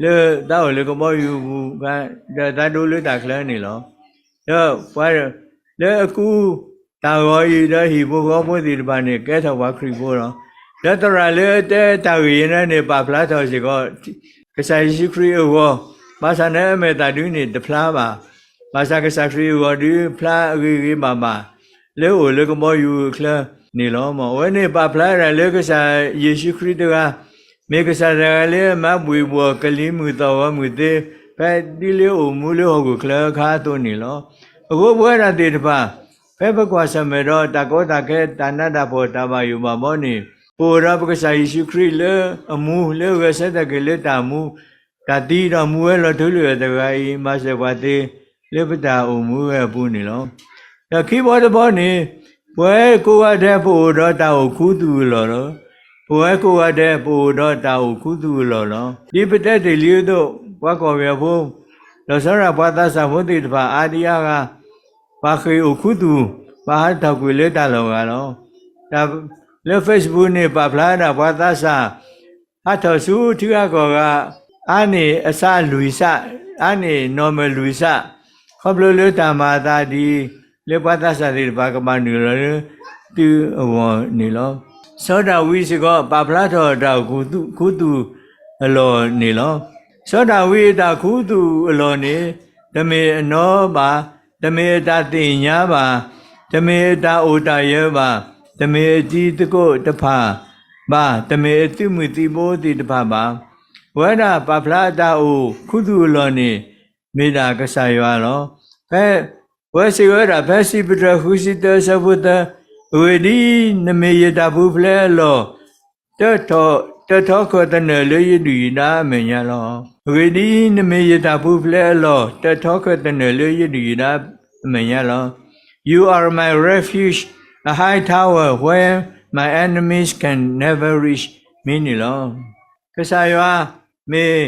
လၢသးအိၣ်လၢကဘီယူၤပူၤ, ဒီးသးဒိလၢတၢ်ချၢန့ၣ်လီၤ. ဒီးပှၤလၢအကူတၢ်ဂီၤအံၤ ဒီးဟံၣ်ဖိဃီဖိသ့ၣ်တဖၣ်န့ၣ် ကဲထီၣ်ပှၤခရံာ်ဖိလီၤ. ဒီးသရၣ်လၢအတဲတၢ်ဂ့ၢ်အံၤန့ၣ်န့ၣ် ပာ်ဖျါထီၣ်စ့ၢ်ကီး ကစၢ်ယ့ၣ်ၡူးခရံာ်အဂီၢ်, ဘၣ်ဆၣ်န့ၣ်အမဲာ်သၣ်ဒုန့ၣ်တဖျါဘၣ်. ဘၣ်ဆၣ်ကစၢ်ခရံာ်အဂီၢ်ဒုဖျါဂ့ၤဂ့ၤဘၣ်ဘၣ် လၢအအိၣ်လၢကဘီယူၤအချၢန့ၣ်လီၤ. အဝဲန့ၣ်ပာ်ဖျါဝဲဒၣ်လၢကစၢ်ယ့ၣ်ၡူးခရံာ်တဂၤ မ့ၢ်ကစၢ်တဂၤလၢအမၤဘှံးဘှီၣ်ကလံၤမုၢ်သီၣ်ဂီၤမုၢ်သ့ ဖဲဒ်လၢအိၣ်မူလၢဟီၣ်ခိၣ်ချၢအခါအသိးန့ၣ်လီၤ. အဃိပဝဲဒၣ်သ့ၣ်တဖၣ် ဖဲပကွၢ်ဆၢၣ်မဲာ်ဒီးတၢ်ကီတၢ်ခဲ တၢ်နးတၢ်ဖှီၣ် တၢ်ဘၣ်ယိၣ်ဘၣ်ဘီန့ၣ် ပအိၣ်ဒီးပကစၢ်ယ့ၣ်ၡူးခရံာ်လၢအမူ လၢအဂဲၤဆၢထၢၣ်က့ၤလၢတၢ်မူ တၢ်သံဒီးမူဝဲလီၤထူလၢာ်တဂၤအံၤ မၤစၢၤပှၤသ့ လၢပတၢ်အိၣ်မူဝဲအပူၤန့ၣ်လီၤ. ဒီးခံဘီတဘီန့ၣ်, ပဝဲကိးဂၤဒဲးပအိၣ်ဒီးတၢ်အိၣ်ခူသူၣ်အလီၢ်လီၤ. ပဝဲကိးဂၤဒဲးပအိၣ်ဒီးတၢ်အိၣ်ခူသူၣ်အလီၢ်လီၤ. ဒ်ပတဲတ့ၢ်လံအသိး, ပှၤကီၢ်ပယီၤဖိ, ဒီးစီၤရၣ်ပှၤသးစၢ်ဖိသ့ၣ်တဖၣ်အါဒံအါဂၤ, ဘၣ်ဃ့ၢ်အိၣ်ခူသူၣ်, ဘၣ်ဟးထီၣ်ကွံာ်လၢတၢ်လီၢ်ဂၤလီၤ. တၢ်လၢ Facebook န့ၣ် ပာ်ဖျါဒၣ်ပှၤသးစၢ် ဟးထီၣ်ဆူထံဂၤကီၢ်ဂၤ, အါန့ၢ်အဆၣ်လွံၢ်ဆၣ်, အါန့ၢ်နီၢ်မၢၢ်လွံၢ်ဆၣ်, ခီဖျိလၢတၢ်မၤအသးဒ်အံၤ, လၢပှၤသးစၢ်သ့ၣ်တဖၣ်ကဘၣ်နုာ်လီၤလၢသုအဂီၢ်န့ၣ်လီၤ. စီၤဒၤဝံးစ့ၢ်ကီး ပာ်ဖျါထီၣ်တၢ်အိၣ်ခူသူၣ်အလီၢ်န့ၣ်လီၤ. စီၤဒၤဝံးအတၢ်ခူသူၣ်အလီၢ်န့ၣ်, တမ့ၢ်အနီၢ်ဘၣ်, တမ့ၢ်အတၢ်သ့ၣ်ညါဘၣ်, တမ့ၢ်အတၢ်အိၣ်တၢ်ယၢၤဘၣ်, တမ့ၢ်အတံၤသကိးတဖၣ်ဘၣ်, တမ့ၢ်အသုးမုၢ်သံၣ်ဘိသ့ၣ်တဖၣ်ဘၣ်. ပဝဲဒၣ်ပာ်ဖျါအတၢ်အိၣ်ခူသူၣ်အလီၢ်န့ၣ် မ့ၢ်ဒၣ်ကစၢ်ယွၤလီၤ. ဖဲ ပဝဲစံးဝဲဒၣ်ဖဲစံးပတြၢၤဃုဆံတၢအဆၢဖိသၢ, အဂ့ၢ်ဒ်အံၤ, နမ့ၢ်ယတၢ်ပူၤဖျဲးအလီၢ်, တထီၣ်, တထီၣ်ခၢၣ်သနၢၣ်လၢယဒုၣ်ယဒါအမဲာ်ညါလီၤ. အဂ့ၢ်ဒ်အံၤ, နမ့ၢ်ယတၢ်ပူၤဖျဲးအလီၢ်, တထီၣ်ခၢၣ်သနၢၣ်လၢယဒုၣ်ယဒါအမဲာ်ညါလီၤ. You are my refuge, a high tower where my enemies can never reach မ့ၢ်န့ၣ်လီၤ. ကစၢ်ယွၤမ့ၢ်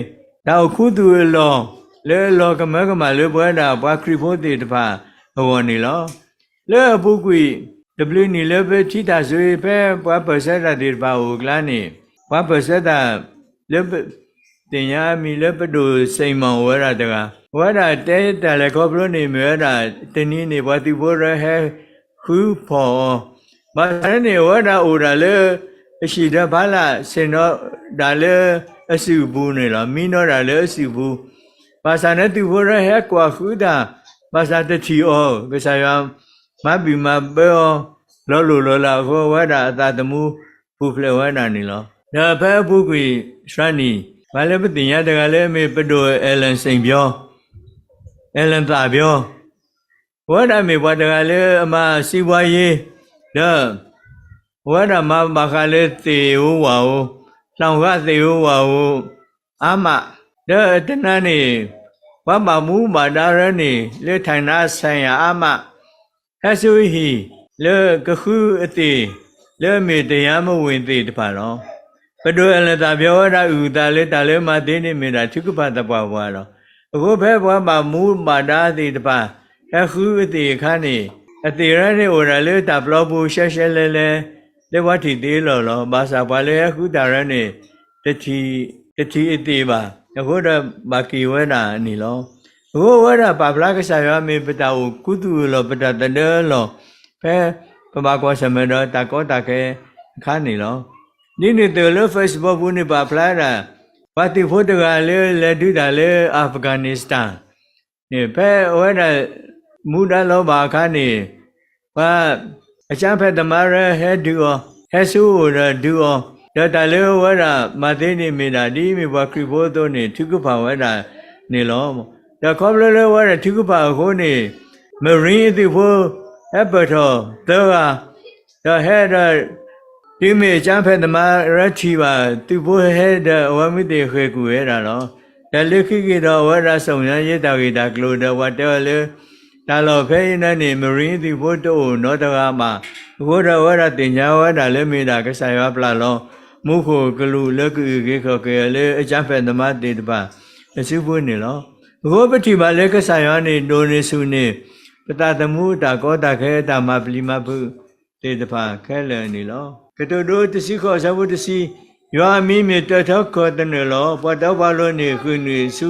တၢ်အိၣ်ခူသူၣ်အလီၢ် လၢအလီၤကမၢကမၣ်လၢပဝဲဒၣ်ပှၤခရံာ်ဖိသ့ၣ်တဖၣ်အဂီၢ်န့ၣ်လီၤ. လၢအပူၤကွံာ်တဘျုးနံၣ်လၢပထံထၣ်ဆိ ဖဲပှၤပၢၢ်ဆၢတၢ်သ့ၣ်တဖၣ်အိၣ်အကျါန့ၣ်, ပှၤပၢၢ်ဆၢတၢ်လၢပ သ့ၣ်ညါမံၤလၢပဒိၣ်စ့ၣ်မီၣ်အိၣ်ဝဲဒၣ်တဂၤ, အဝဲဒၣ်တဲတၢ်လဲၤခီဖျိန့ၣ်မ့ၢ်ဝဲဒၣ် တနံၤန့ၣ် ပှၤသုးဖိရၢဟဲဃုဖီၣ်အီၤ, ဘၣ်ဆၣ်န့ၣ် အဝဲဒၣ်အိၣ်ဒၣ်လၢအဟံၣ်ဒီးဖးလၢ် ဆ့ၣ်နီၤဒၣ်လၢအစုၣ်အပူၤန့ၣ်လီၤ. မံနီၤဒၣ်လၢအစုၣ်ပူၤ, ဘၣ်ဆၣ်န့ၣ်သုးဖိရၢဟဲကွၢ်ဃုတၢ်, ဘၣ်ဆၣ်တထံၣ်အီၤ, ကစၢ်ယွၤမၤဘံၣ်မၤဘၢအီၤ လီၤလိၢ်လီၤလးအဃိ အဝဲဒၣ်အသးသမူပူၤဖျဲးဝဲဒၣ်န့ၣ်လီၤ. ဒီးဖဲအပူၤကွံာ်စှၤနံၣ်, ပှၤလၢပသ့ၣ်ညါတဂၤလၢအမ့ၢ်ပဒိၣ်အဲလၣ်စ့ၣ်ပျီ, အဲလၣ်သၣ်ပျီ, အဝဲဒၣ်မ့ၢ်ပှၤတဂၤလၢအမၤစံးဘှါယ့, ဒီး အဝဲဒၣ်မၤဘၣ်ဃးလၢသ့ၣ်ဧိၤဝၣ်ဧိၤ, လှောင်ဃာ်သ့ၣ်ဧိၤဝၣ်ဧိၤအါမး, ဒီးတနၤန့ၣ် ပှၤဘၣ်မူဘၣ်ဒါရၢန့ၣ် လၢ ဌာနဆိုင်ရာ အါမး ဟဲဆူအဟံၣ်လၢကဃုအသ့ၣ် လၢအမ့ၢ် တရားမဝင် သ့ၣ်တဖၣ်လီၤ. ပဒိၣ်အဲလၣ်သၣ်ပျီဝဲဒၣ် အုၣ်အသးလၢတၢ်လၢမၤသ့န့ၣ်မ့ၢ်ဒၣ်ထုကဖၣ်သပှၢ်ပှၢ်လီၤ. အဃိဖဲပှၤဘၣ်မူဘၣ်ဒါသ့ၣ်တဖၣ် ဟဲဃုအသ့ၣ်အခါန့ၣ်, အသ့ၣ်ရၢန့ၣ်အိၣ်ဒၣ်လၢတၢ်ပျီပူၤ ရှဲရှဲလဲလဲ လၢပှၤထံၣ်သ့လီၤလီၤ. ဘၣ်ဆၣ်ပှၤလၢဟဲဃုတၢ်ရၢန့ၣ် တထံၣ်အသ့ၣ်ဘၣ်. အဃိဒီးဘၣ်က့ၤဝဲဒၣ်န့ၣ်လီၤ. အဃိဝဲဒၣ်ပာ်ဖျါကစၢ်ယွၤမ့ၢ်ပတၢ်အိၣ်ခူသူၣ်အလီၢ် ပတၢ်သဒၢအလီၢ် ဖဲပဘၣ်ကွၢ်ဆၢၣ်မဲာ်ဒီးတၢ်ကီတၢ်ခဲအခါန့ၣ်လီၤ. ဒ်န့ၣ်အသိးလၢ Facebook ပူၤန့ၣ်ပာ်ဖျါဒၣ် ပှၤသုးဖိတဂၤလၢလဲၤဒုးတၢ်လၢ Afghanistan န့ၣ် ဖဲအဝဲဒၣ်မူဒါလီၤဘၣ်အခါန့ၣ် ပှၤ အကၠါဖဲးသမားရၢဟဲဒုးအီၤ, ဟဲဆူအအိၣ်ဒီးဒုးအီၤ, ဒီးတၢ်လၢအဝဲဒၣ်မၤသ့န့ၣ်မ့ၢ်ဒၣ် ဒ်မ့ၢ်ပှၤခရံာ်ဖိအသိးန့ၣ် ထုကဖၣ်ဝဲဒၣ်န့ၣ်လီၤ. ဒီးခီဖျိလၢအဝဲဒၣ်ထုကဖၣ်အဃိန့ၣ် Marine အသုးဖိ ဟဲပၢၢ်ထီၣ်သၢဂၤ, ဒီးဟဲဒီး တုၤမ့ၢ်အကၠါဖဲးသမားရၢထံၣ်ဘၣ် သုးဖိဟဲဒီးအဝဲမုၢ်သ့ၣ်ဃ့ၢ်ကွံာ်ဝဲဒၣ်လီၤ. ဒီးလၢခံက့ၤဒီးအဝဲဒၣ် စုံစမ်းရေး တၢ်ဂ့ၢ်တၢ်ကျိၤဒီးပှၤတဲအီၤလၢ တၢ်လီၢ်ဖဲအံၤန့ၣ် Marine သုးဖိတအိၣ်နီတဂၤဘၣ်. အဃိဒီးအဝဲဒၣ်သ့ၣ်ညါဝဲဒၣ်လၢမ့ၢ်ဒၣ်ကစၢ်ယွၤပျၢ်လီၤ မူခိၣ်ကလူးလၢကအုၣ်က့ၤခီၣ်က့ၤအီၤလၢအကၠါဖဲးသမားသ့ၣ်တဖၣ်အစုပူၤန့ၣ်လီၤ. အဃိပထံၣ်ဘၣ်လၢကစၢ်ယွၤန့ၣ် ဒိၣ်န့ၢ်ဆူၣ်န့ၢ် ပသးသမူအတၢ်ကီတၢ်ခဲ တၢ်မၤပျံၤမၤဖုးသ့ၣ်တဖၣ်ခဲလၢာ်န့ၣ်လီၤ. ကတိၤဒိတဆံဃိး အဆၢဖိတဆံ, ယွၤအမံၤမ့ၢ်တၢထီခၢၣ်သနၢၣ်လီၤ. ပှၤတီပှၤလိၤန့ၣ် ဃုာ်နုာ်ဆူ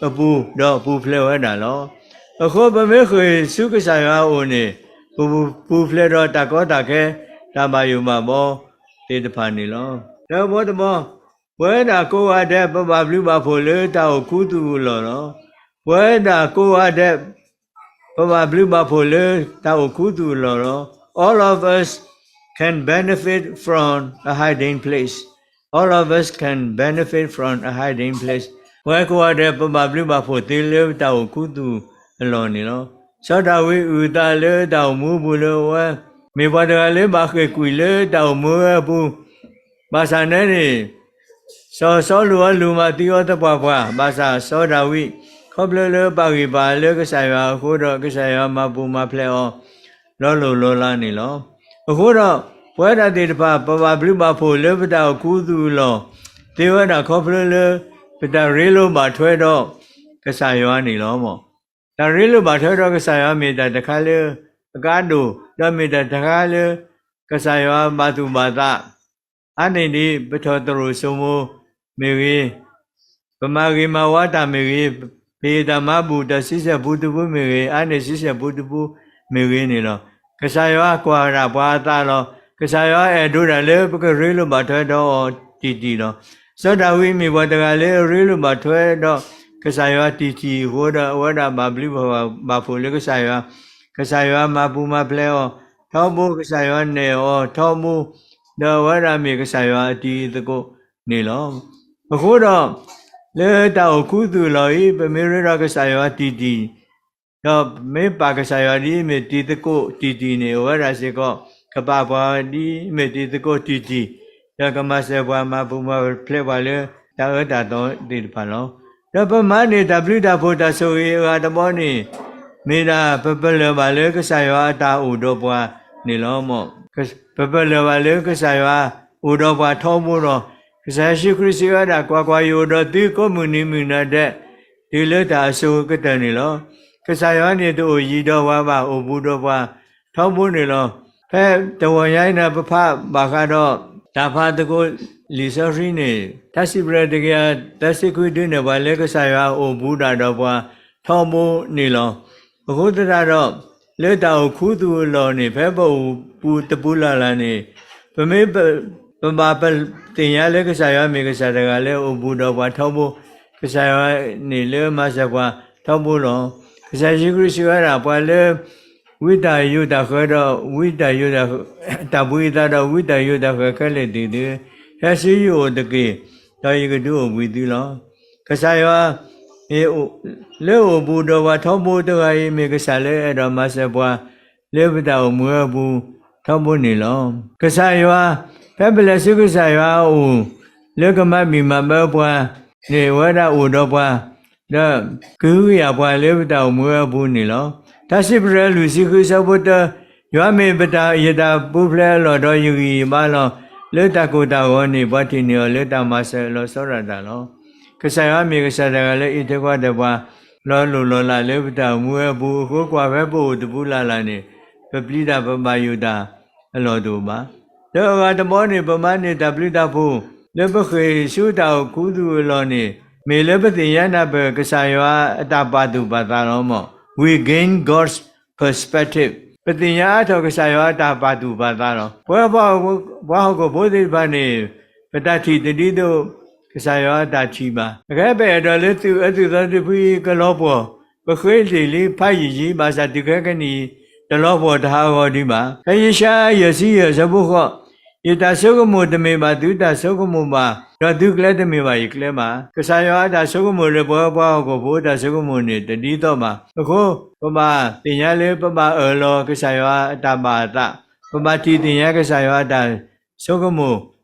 အပူၤ ဒီးပူၤဖျဲးဝဲဒၣ်လီၤ. အဃိပမ့ၢ်ဃ့ၢ်ဆူကစၢ်ယွၤအအိၣ်န့ၣ် ပပူၤဖျဲးဒီးတၢ်ကီတၢ်ခဲ တၢ်ဘၣ်ယိၣ်ဘၣ်ဘီသ့ၣ်တဖၣ်န့ၣ်လီၤ. တၢ်ဘီတဘီ, ပဝဲဒၣ်ကိးဂၤဒဲး ပဘၣ်ဘျုးဘၣ်ဖှိၣ်လၢတၢ်အိၣ်ခူသူၣ်အလီၢ်လီၤ. ပဝဲဒၣ်ကိးဂၤဒဲး ပဘၣ်ဘျုးဘၣ်ဖှိၣ်လၢတၢ်အိၣ်ခူသူၣ်အလီၢ်လီၤ. All of us can benefit from a hiding place. All of us can benefit from a hiding place. ပဝဲကိးဂၤဒဲး ပဘၣ်ဘျုးဘၣ်ဖှိၣ်သ့လၢတၢ်အိၣ်ခူသူၣ်အလီၢ်န့ၣ်လီၤ. စီၤဒၤဝံးအုၣ်အသးလၢတၢ်အိၣ်မူအပူၤလၢအဝဲ မ့ၢ်ပှၤတဂၤလၢဘၣ်ဃ့ၢ်ကွံာ်လၢတၢ်အိၣ်မူဝဲအပူၤ, ဘၣ်ဆၣ်န့ၣ်န့ၣ် စီၤစီလူးအလူၤမၤသံအီၤသပှၢ်ပှၢ်, ဘၣ်ဆၣ်စီၤဒၤဝံး ခီဖျိလၢပာ်ဂံၢ်ပာ်လၢကစၢ်ယွၤအဃိဒီး ကစၢ်ယွၤမၤပူၤမၤဖျဲးအီၤ လီၤလိၢ်လီၤလးန့ၣ်လီၤ. အဃိဒီး ပဝဲဒၣ်သ့ၣ်တဖၣ် ပဘၣ်ဘျုးဘၣ်ဖှိၣ်လၢပတၢ်အိၣ်ခူသူၣ်အလီၢ် သ့ဝဲဒၣ်ခီဖျိလၢ ပတၢ်ရ့လိာ်ဘၣ်ထွဲဒီးကစၢ်ယွၤန့ၣ်လီၤ. တၢ်ရ့လိာ်ဘၣ်ထွဲဒီးကစၢ်ယွၤမ့ၢ်တၢ်တခါလၢအကါဒိၣ်, ဒီးမ့ၢ်တၢ်တခါလၢ ကစၢ်ယွၤဘၣ်သူၣ်ဘၣ်သး အါန့ၢ်ဒံး ပထီၣ်သရိာ်စိမိၤမ့ၢ်ဂ့ၤ, ပမၤဂ့ၤမၤဝါတၢ်မ့ၢ်ဂ့ၤ, ပဟ့ၣ်တၢ်မၤဘူၣ်တၢ်ဆံဆဲၣ်ပူတပူမ့ၢ်ဂ့ၤ, အါန့ၢ်ဆံဆဲၣ်ပူတပူမ့ၢ်ဂ့ၤန့ၣ်လီၤ. ကစၢ်ယွၤကွၢ်ဝဲဒၣ်ပှၤအသးလီၤ. ကစၢ်ယွၤအဲၣ်ဒိးတၢ်လၢပကရ့လိာ်ဘၣ်ထွဲဒီးအီၤတံၢ်တံၢ်လီၤ. စီၤဒၤဝံးမ့ၢ်ပှၤတဂၤလၢအရ့လိာ်ဘၣ်ထွဲဒီးကစၢ်ယွၤတံၢ်တံၢ်အဃိဒီး အဝဲဒၣ်ဘၣ်ဘျုးဘၣ်ဖှိၣ်လၢကစၢ်ယွၤ, ကစၢ်ယွၤမၤပူၤမၤဖျဲးအီၤထီဘိ, ကစၢ်ယွၤနဲၣ်အီၤထီဘိ, ဒီးအဝဲဒၣ်မ့ၢ်ကစၢ်ယွၤအတံၤသကိးန့ၣ်လီၤ. အဃိဒီး လၢတၢ်အိၣ်ခူသူၣ်အလီၢ်အံၤ ပမ့ၢ်ရ့ဒီးကစၢ်ယွၤတံၢ်တံၢ်, ဒီးမ့ၢ်ပာ်ကစၢ်ယွၤဒ်အမ့ၢ်တံၤသကိးတံၢ်တံၢ်န့ၣ် အဝဲဒၣ်စ့ၢ်ကီး ကပာ်ပှၤဒ်အမ့ၢ်တံၤသကိးတံၢ်တံၢ်, ဒီးကမၤစၢၤပှၤမၤပူၤမၤဖျဲးပှၤလၢတၢ်အၢတၢ်သီသ့ၣ်တဖၣ်လီၤ. ဒီးပမၤန့ၢ်တၢ်ဘျုးတၢ်ဖှိၣ်တၢ်ဆိၣ်ဂ့ၤအဂၤတဘီန့ၣ် မ့ၢ်ဒၣ်ပပလၢၢ်ဘၣ်လၢကစၢ်ယွၤအတၢ်အိၣ်ဒီးပှၤန့ၣ်လီၤ. ပပလၢၢ်ဘၣ်လၢကစၢ်ယွၤအိၣ်ဒီးပှၤထီဘိလီၤ. ကစၢ်ယ့ၣ်ၡူးခရံာ်စံးဝဲဒၣ်, ကွၢ်ကွၢ်, ယအိၣ်ဒီးသုကိးမုၢ်နံၤမုၢ်နၤဒဲး တုၤလၢတၢ်အစိၤကတၢၢ်န့ၣ်လီၤ. ကစၢ်ယွၤန့ၣ်တအိၣ်ယံၤဒီးပှၤဘၣ်, အိၣ်ဘူးဒီးပှၤထီဘိန့ၣ်လီၤ. ဖဲတဂီၤညါအံၤန့ၣ် ပဖးဘၣ်ဃးဒီး တၢ်ဖးသကိးလံာ်စီဆှံန့ၣ် ထါစံးပတြၢၤတကယၤသၢဆံခွံဒုးနဲၣ်ပှၤလၢကစၢ်ယွၤအိၣ်ဘူးဒၣ်ဒီးပှၤထီဘိန့ၣ်လီၤ. အဃိသတးဒီး လၢတၢ်အိၣ်ခူသူၣ်အလီၢ်န့ၣ် ဖဲပအိၣ်ဘူးတပူၤလၢ်လၢ်န့ၣ် ပမ့ၢ် ပဘၣ်ပသ့ၣ်ညါလၢကစၢ်ယွၤမ့ၢ်ကစၢ်တဂၤလၢအိၣ်ဘူးဒီးပှၤထီဘိ, ကစၢ်ယွၤန့ၣ်လၢမၤစၢၤပှၤထီဘိလီၤ. ကစၢ်ယ့ၣ်ၡူးခရံာ်စံးဝဲဒၣ်, ပှၤလၢ ဝံတၢ်ယိးတၢ်ဃၢၤဒီး ဝံတၢ်ယိးတၢ်ဃၢၤ, တၢ်ဘှံးအသးဒီးဝံတၢ်ယိးတၢ်ဃၢၤခဲလၢာ်သ့ၣ်သုဧၢ, ဟဲဆူယအိၣ်တက့ၢ်, ဒီးယကဒုးအိၣ်ဘှံးသုလီၤ. ကစၢ်ယွၤ လၢအိၣ်ဘူးဒီးပှၤထီဘိတဂၤအံၤ မ့ၢ်ကစၢ်လၢအဲၣ်ဒိးမၤစၢၤပှၤ လၢပတၢ်အိၣ်မူအပူၤထီဘိန့ၣ်လီၤ. ကစၢ်ယွၤ, ဖဲပလဲၤဆူကစၢ်ယွၤအအိၣ် လၢကမၤဘံၣ်မၤဘၢပှၤန့ၣ် အဝဲဒၣ်အိၣ်ဒီးပှၤ ဒီးကဟုကယာ်ပှၤလၢပတၢ်အိၣ်မူအပူၤန့ၣ်လီၤ. ထါစံးပတြၢၤလွံၢ်ဆံဃုဆၢဖိတၢ, ယွၤမ့ၢ်ပတၢ် ယတၢ်ပူၤဖျဲးအလီၢ်ဒီးယဂံၢ်ယဘါလီၤ. လၢတၢ်ကိၢ်တၢ်ဂီၤန့ၣ် ပှၤထံၣ်န့ၢ်အီၤလၢတၢ်မၤစၢၤအလီၤဆီဒၣ်တၢ်လီၤ. ကစၢ်ယွၤမ့ၢ်ကစၢ်တဂၤလၢအံးထွဲကွၢ်ထွဲပှၤ လီၤလိၢ်လီၤလးလၢပတၢ်အိၣ်မူအပူၤအဃိ ကွၢ်ဖဲပအိၣ်တပူၤလၢ်လၢ်န့ၣ် ပပျံၤတၢ်ပဘၣ်ယိၣ်တၢ်အလီၢ်တအိၣ်ဘၣ်. လၢအဂၤတဘီန့ၣ် ပမၤန့ၢ်တၢ်ဘျုးတၢ်ဖှိၣ် လၢပဃ့ၢ်ဆူတၢ်အိၣ်ခူသူၣ်အလီၢ်န့ၣ် မ့ၢ်လၢပသ့ၣ်ညါနၢ်ပၢၢ်ကစၢ်ယွၤအတၢ်ပာ်သူၣ်ပာ်သးလီၤမး. We gain God's perspective. ပသ့ၣ်ညါအါထီၣ်ကစၢ်ယွၤအတၢ်ပာ်သူၣ်ပာ်သးလီၤ. ပဝဲပှၤဟီၣ်ခိၣ်ဖိသ့ၣ်တဖၣ်န့ၣ် ပတၢ်ထံၣ်တဒ်သိး ကစၢ်ယွၤအတၢ်ထံၣ်ဘၣ်. အခဲပအဲၣ်ဒိးလၢသုးအၢသုးသီတဖုအံၤကလီၤပှီၢ်, ပဃ့တ့ၢ်လံဖးယံာ်ယံာ် ဘၣ်ဆၣ်တုၤခဲကနံၣ်အံၤ တလီၤပှီၢ်တဟးဂီၤဒံးဘၣ်. ဖဲယၡါယၤ ယဲၢ်ဆံယဲၢ် အဆၢဖိဃိး, ယတၢ်ဆိကမိၣ်တမ့ၢ်ဘၣ်သုတၢ်ဆိကမိၣ်ဘၣ်, ဒီးသုကျဲတမ့ၢ်ဘၣ်ယကျဲဘၣ်. ကစၢ်ယွၤအတၢ်ဆိကမိၣ်လၢပဝဲပှၤဟီၣ်ခိၣ်ဖိအတၢ်ဆိကမိၣ်န့ၣ် တဒ်သိးဘၣ်. အဃိ ပဘၣ်သ့ၣ်ညါလၢပဘၣ်အၢၣ်လီၤကစၢ်ယွၤအတၢ်ဘၣ်အသး, ပဘၣ်ထံၣ်သ့ၣ်ညါကစၢ်ယွၤအတၢ်ဆိကမိၣ်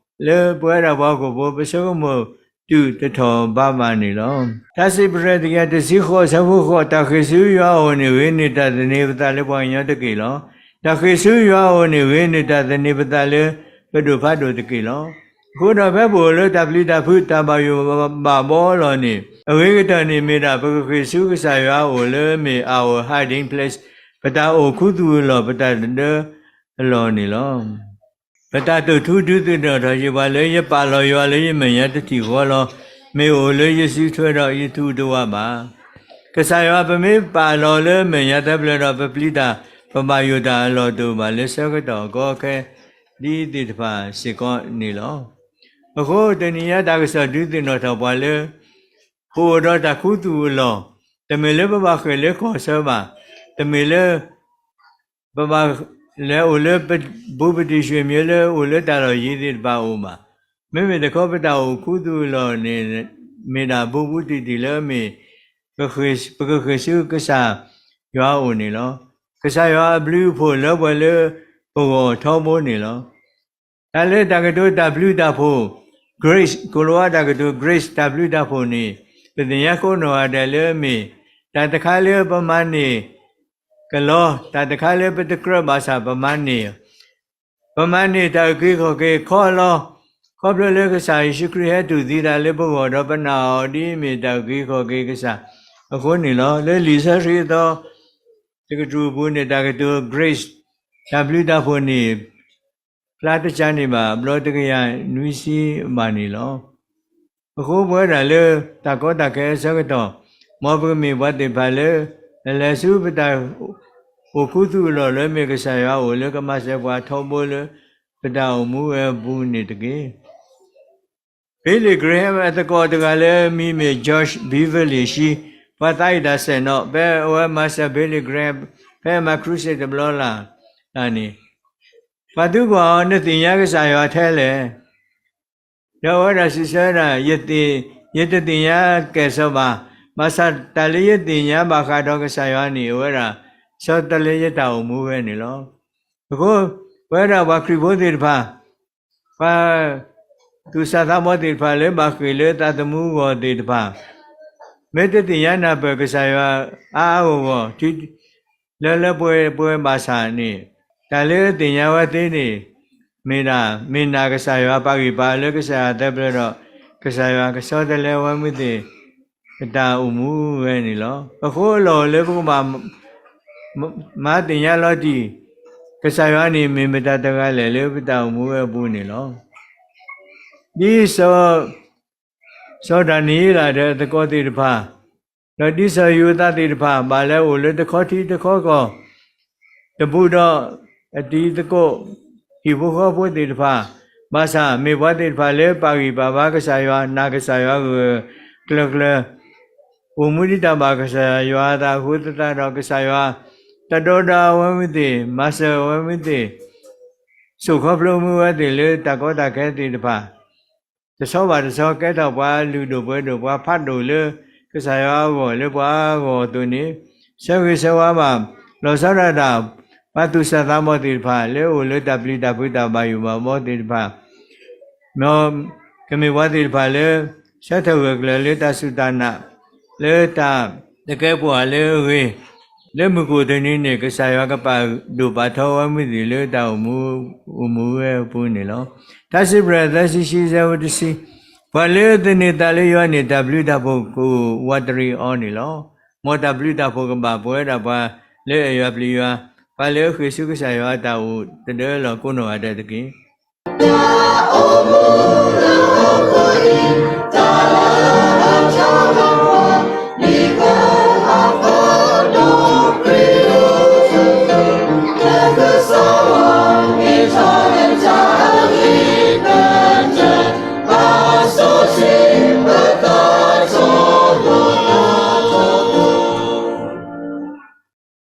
လၢပဝဲဒၣ်ပှၤဟီၣ်ခိၣ်ဖိ ပဆိကမိၣ်တုၤတထီၣ်ဘးဘၣ်န့ၣ်လီၤ. ထါစံးပတြၢၤတကယၤတဆံဃိး အဆၢဖိဃိး, တၢ်ဃ့ၢ်ဆူယွၤအအိၣ်န့ၣ် ဂ့ၤန့ၢ်တၢ်သန့ၤပသးလၢပှၤကညီတက့ၢ်လီၤ. တၢ်ဃ့ၢ်ဆူယွၤအအိၣ်န့ၣ် ဂ့ၤန့ၢ်တၢ်သန့ၤပသးလၢပဒိၣ်ဖးဒိၣ်တက့ၢ်လီၤ. အဃိဒီး ဖဲပအိၣ်လၢတၢ်ပျံၤတၢ်ဖုး တၢ်ဘၣ်ယိၣ်ဘၣ်ဘီအလီၢ်န့ၣ် အဂ့ၤကတၢၢ်န့ၣ်မ့ၢ်ဒၣ် ပကဃ့ၢ်ဆူကစၢ်ယွၤအအိၣ်လၢမ့ၢ် our hiding place, ပတၢ်အိၣ်ခူသူၣ်အလီၢ်, ပတၢ်တဒၢအလီၢ်န့ၣ်လီၤ. ပတၢ်တိာ်ထူဒုးသ့ၣ်နီၣ်ထီၣ်က့ၤပှၤလၢ ယပာ်လီၤယွၤလၢယမဲာ်ညါတထံၣ်ဃီလီၤ. မ့ၢ်အိၣ်လၢယစုထွဲဒီးယထူးတဝးဘၣ်. ကစၢ်ယွၤ ပမ့ၢ်ပာ်လီၤလၢမဲာ်ညါသၢဖျၢၣ်ဒီး ပပျံၤတၢ် ပဘၣ်ယိၣ်တၢ်အလီၢ်တအိၣ်ဘၣ်လၢဆၢကတီၢ်အကီအခဲ ဒ်သ့ၣ်တဖၣ်စ့ၢ်ကီးန့ၣ်လီၤ. အဃိတနံၤညါတၢ်ကစီၣ်ဒုးသ့ၣ်နီၣ်ထီၣ်ပှၤလၢ ပအိၣ်ဒီးတၢ်ခူသူၣ်အလီၢ်, တမ့ၢ်လၢပဘၣ်ဃ့ၢ်လၢကီၢ်ဆၢဘၣ်, တမ့ၢ်လၢ ပဘၣ်လဲၤအိၣ်လၢပဘူးပတံၢ်ရွ့ၣ်မၠ့လၢအိၣ်လၢတၢ်လီၢ်ယံၤသ့ၣ်တဖၣ်အအိၣ်ဘၣ်. မ့မ့ၢ်တခီ ပတၢ်အိၣ်ခူသူၣ်အလီၢ်န့ၣ် မ့ၢ်ဒၣ်ဘူးဘူးတံၢ်တံၢ်လၢမ့ၢ် ပကဃ့ၢ်ဆူကစၢ်ယွၤအအိၣ်န့ၣ်လီၤ. ကစၢ်ယွၤအဘျုးအဖှိၣ်လၢပှၤလၢပဂီၢ်ထီဘိန့ၣ်လီၤ. တၢ်လၢတၢ်ကတိၤတၢ်ဘျုးတၢ်ဖှိၣ် grace, ကိၤလၤဝါတၢ်ကတိၤ grace တၢ်ဘျုးတၢ်ဖှိၣ်န့ၣ် ပသ့ၣ်ညါကိးနီၢ်ဂၤဒဲးလၢမ့ၢ် တၢ်တခါလၢပမၤန့ၢ်ကလီ, တၢ်တခါလၢပတကြၢးဘၣ်ဆၣ်ပမၤန့ၢ်, ပမၤန့ၢ်တၢ်အုၣ်က့ၤခီၣ်က့ၤခီအလီၢ်, ခီဖျိလၢကစၢ်ယ့ၣ်ၡူးခရံာ်ဟဲတူၢ်သံတၢ်လၢပဂီၢ်ဒီးပနာ်အီၤဒ်အမ့ၢ်တၢ်အုၣ်က့ၤခီၣ်က့ၤကစၢ်အဃိန့ၣ်လီၤ. လၢလံာ်စီဆှံအသီ တကတြူၢ်အပူၤန့ၣ် တၢ်ကတိၤ grace တၢ်ဘျုးတၢ်ဖှိၣ်န့ၣ် ဖျါတကးန့ၣ်ဘၣ် ဘျီတကယၤနွံဆံဘးန့ၣ်လီၤ. အဃိပဝဲဒၣ်လၢတၢ်ကီတၢ်ခဲအဆၢကတီၢ် မ်ပကမ့ၢ်ပှၤသ့ၣ်တဖၣ်လၢ အလဲၤဆူပတၢ်အိၣ်ခူသူၣ်အလီၢ်လၢမ့ၢ်ကစၢ်ယွၤအအိၣ်လၢကမၤစၢၤပှၤထီဘိလၢပတၢ်အိၣ်မူဝဲအပူၤန့ၣ်တက့ၢ်. Billy Graham အသကိးတဂၤလၢအမံၤမ့ၢ် George Beverly အံၤ ပှၤသးအံၤတၢ်စဲးနီၤ ဖဲအဝဲမၤစၢၤ Billy Graham ဖဲအမၤ crusade တဘျီလၢ်န့ၣ် ပှၤသံကွၢ်အီၤ နသ့ၣ်ညါကစၢ်ယွၤထဲလဲၣ်. ဒီးအဝဲဒၣ်စံးဆၢဝဲဒၣ်, ယတသ့ၣ်ညါကဲၣ်ဆိးဘၣ်, ဘၣ်ဆၣ်တၢ်လၢယသ့ၣ်ညါဘၣ်ဃးဒီးကစၢ်ယွၤန့ၣ် အဝဲဒၣ် ဆီတလဲယတၢ်အိၣ်မူဝဲန့ၣ်လီၤ. အဃိ ပဝဲဒၣ်ပှၤခရံာ်ဖိသ့ၣ်တဖၣ် ပှၤသူၣ်စၢ်သးဘီၣ်သ့ၣ်တဖၣ်လၢဘၣ်ဃ့ၢ်လၢသးသမူအဂီၢ်သ့ၣ်တဖၣ် မ့ၢ်တသ့ၣ်ညါနၢ်ပၢၢ်ကစၢ်ယွၤအါအါဂီၢ်ဂီၢ် ထံလၢလၢပှဲၤပှဲၤဘၣ်ဆၣ်န့ၣ် တၢ်လၢသ့ၣ်ညါဝဲသ့န့ၣ် မ့ၢ်ဒၣ် မ့ၢ်နာ်ကစၢ်ယွၤ ပာ်ဂံၢ်ပာ်လၢကစၢ်ယွၤသၢပျၢၤဒီး ကစၢ်ယွၤကဆီတလဲဝဲမုၢ်သ့ၣ် အတၢ်အိၣ်မူဝဲန့ၣ်လီၤ. အဃိအလီၢ်အိၣ်လၢပကဘၣ် မၤသ့ၣ်ညါလီၤတံၢ် ကစၢ်ယွၤန့ၣ်မ့ၢ်မတၤတဂၤလဲၣ်လၢပတၢ်အိၣ်မူဝဲအပူၤန့ၣ်လီၤ. ဒ်စီၤ စီၤဒၤနံးယ့လးဒီးအသကိးသ့ၣ်တဖၣ် ဒီးဒ်စီၤယိၤသးသ့ၣ်တဖၣ် ဘၣ်လဲၤအိၣ်လၢတခီထံတခီကီၢ် တဘူးဒီးအတံၤသကိး ဟံၣ်ဖိဃီဖိသ့ၣ်တဖၣ် ဘၣ်ဆၣ်မ့ၢ်ပှၤသ့ၣ်တဖၣ်လၢပာ်ဂံၢ်ပာ်ဘါကစၢ်ယွၤ နာ်ကစၢ်ယွၤဂၢၢ်ဂၢၢ်ကျၢၤကျၢၤ အိၣ်မူဒ်တၢ်ဘၣ်ကစၢ်ယွၤအသးအဃိသတးဒီး ကစၢ်ယွၤတဒိဒီးအဝဲမုၢ်သ့ၣ် မၤစၢၤအဝဲမုၢ်သ့ၣ် ဆိၣ်ခီဖျိမူဝဲသ့ၣ်လၢတၢ်ကီတၢ်ခဲသ့ၣ်တဖၣ် တဆီဘၣ်တဆီ ကဲထီၣ်ပှၤလုၢ်ဒိၣ်ပှ့ၤဒိၣ် ပှၤဖးဒိၣ်လၢကစၢ်ယွၤအဂီၢ်လၢပှၤအဂီၢ်အသိးန့ၣ် ဆၢဂ့ၤဆၢဝါဘၣ် လီၤဆီဒၣ်တၢ် ပှၤသူၣ်စၢ်သးဘီၣ်သ့ၣ်တဖၣ် လၢအအိၣ်လၢတၢ်ပျံၤတၢ်ဖုးတၢ်ဘၣ်ယိၣ်ဘၣ်ဘီသ့ၣ်တဖၣ် မ်ကမ့ၢ်ပှၤသ့ၣ်တဖၣ်လၢ ဆၢထၢၣ်ဂၢၢ်ကျၢၤလၢတၢ်စူၢ်တၢ်နာ် လၢတၢ်တကဲပှၤလၢအဂ့ၤ လၢမုၢ်ကအိၣ်တနံၤန့ၣ် ကစၢ်ယွၤကပာ်ဒိၣ်ပာ်ထီဝဲမုၢ်သ့ၣ်လၢတၢ်အိၣ်မူ အိၣ်မူဝဲအပူၤန့ၣ်လီၤ. ထါစံးပတြၢၤ သၢဆံခံ ဆၢဖိတဆံ, ပှၤလၢအသန့ၤသးလၢယွၤန့ၣ် တၢ်ဘျုးတၢ်ဖှိၣ်ကအိၣ်ဝးတရံးအီၤန့ၣ်လီၤ. မ်တၢ်ဘျုးတၢ်ဖှိၣ်ကဘၣ်ပဝဲဒၣ်ပှၤလၢအယွၤပျံၤယွၤ, ပှၤလၢအဃ့ၢ်ဆူကစၢ်ယွၤအတၢ်အိၣ်တဒၢလီၤကိးနီၢ်ဂၤဒဲးတက့ၢ်.